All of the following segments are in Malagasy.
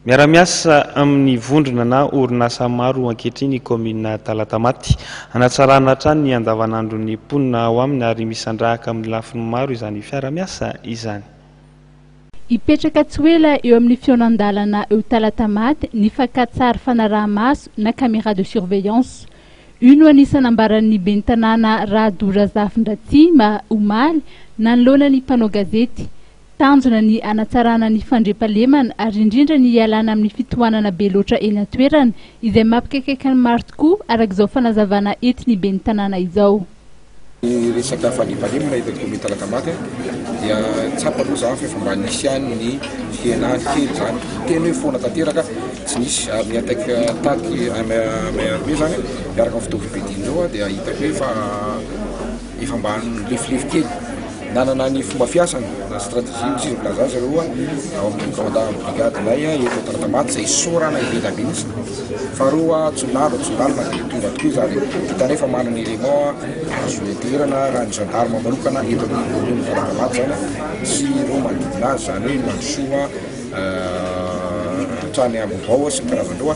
Miara-miasa amin'ny vondrona na orinasa maro ankehitriny ny kaominina Talatamaty. Hanatsarana hatrany ny andavanandron'ny mponina ao aminy ary misandrahaka amin'ny lafiny maro izany fiara-miasa izany. Hipetraka tsy ho ela eo amin'ny fihaonan-dalana eo Talatamaty ny fakan-tsary fanaraha-maso na caméra de surveillance. Io no anisan'ny nambaran'ny ben'ny tanàna Rado Razafindratsima omaly nanoloana ny mpanao gazety. Tanjona ny hanatsarana ny fandriampahalemana ary indrindra ny hialana amin'ny fitohanana be loatra eny an-toerana izay mampikaikaika ny maro tokoa araka izao fanazavana entin'ny ben'ny tanàna izao. Ny resaka fandriampahalemana eto amin'ny kaominina Talatamaty dia tsapa aloha izany fa efa mba nisy ihany ny fihenany kely izany. Ny tena hoe foana tanteraka tsy nisy ary ny attaque attaque armée izany miaraka amin'ny fitaovam-piadiana ireo dia hitako hoe efa efa mba nilefilefy kely, nanana ny fomba fiasany na stratégie hoy izy milaza azy ireo ao amin'ny commandant brigade-nay eto Talatamaty izay isaorana be dia be mihitsy. Faharoa Tsonalo, Tsonalo na dia tonga tokoa izy ary hitanay fa manana élément azo ianteherana raha ny gendarme manokana eto amin'ny commune Talatamaty izany sy ireo manodidina azy izany hoe Mandrosoa hatrany Ambohibao sy ny karazan'ireo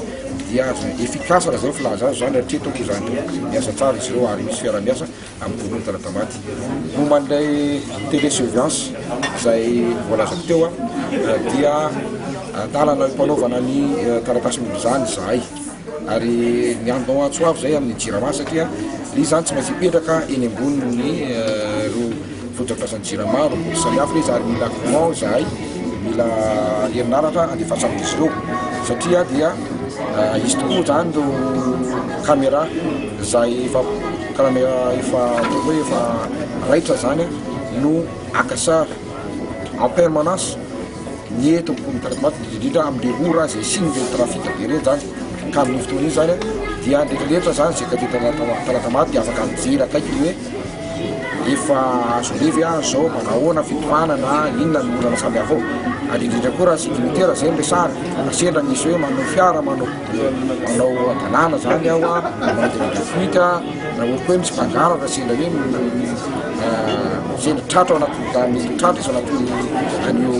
dia azo efficace raha izay ny filaza azy izany hatreto aloha izany miasa tsara izy ireo ary misy fiaraha-miasa amin'ny voalohany Talatamaty. Momba an'ilay télésurveillance izay voalazako teo dia dalana mpanaovana ny taratasy momba izany izahay ary ny andro antso avo izay amin'ny jirama satria ilay izy izany tsy maintsy hipetraka eny ambonin'ny ireo fotodrafitrasan'ny jirama roa samihafa ilay izy ary mila courant izahay mila herinaratra andefasana amin'izy ireo satria dia izy tokoa izany ireo caméra izay efa Caméra efa ataoko hoe efa raitra zany no haka sary en permanence ny eto amin'ny commune Talatamaty indrindra indrindra amin'le ora izay hisian'ireny trafic be ireny zany ka amin'io fotoana io zany dia ny rehetra rehetra zany izay teto Talatamaty dia afaka mijery akaiky ny hoe efa azo alevy aho zao manahoana fitohanana inona ny olana samy hafa ao ary indrindra koa raha sécuritaire zay no resahana raha sendra misy hoe manao fiara manao manao hadalana zany aho a manao délit de fuite raha ohatra koa hoe misy mpangalatra sendra hoe sendra tratra ao anatin'ny mety tratra izy ao anatin'ny an'io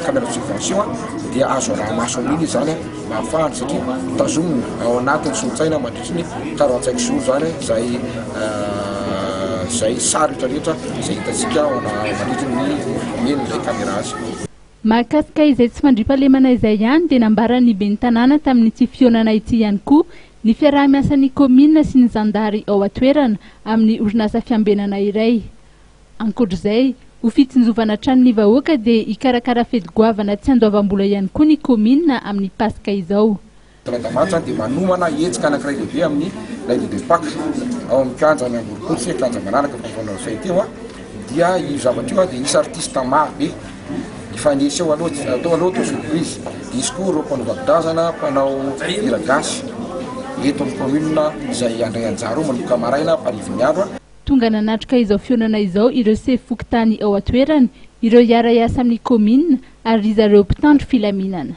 caméra de surveillance io a dia azo araha-maso amin'iny izy zany a mba hahafahany satria tazomina ao anatin'ny solontsaina mandritry ny 45 jours zany zay zay sary rehetra rehetra izay hitantsika ao mandritry ny omen'ilay caméra azy. Mahakasika izay tsy fandriampahalemana izay ihany dia nambaran'ny ben'ny tanàna tamin'ity fihaonana ity ihany koa ny fiaraha-miasan'ny kaominina sy ny zandary ao an-toerana amin'ny orinasa fiambenana iray. Ankoatra izay, ho fitsinjovana hatrany ny vahoaka dia hikarakara fety goavana tsy andoavam-bola ihany koa ny kaominina amin'ny Paska izao. Talatamaty dia manomana hetsika anankiray lehibe amin'ny lundi de Pâques ao amin'ny kianjan'i Amborompotsy, kianja malalaka efa nifanaovana teo dia io zavatra io dia hisy artiste maro be hifanesy eo aloha, atao aloha atao surprise, hisy koa ireo mpanao vakodrazana, mpanao hira gasy eto amin'ny commune izay handray anjara eo manomboka maraina amparivin'ny andro. Tonga nanatrika izao fihaonana izao ireo sefo fokontany ao an-toerana, ireo hiara-hiasa amin'ny kaominina ary ry zareo mpitandro filaminana.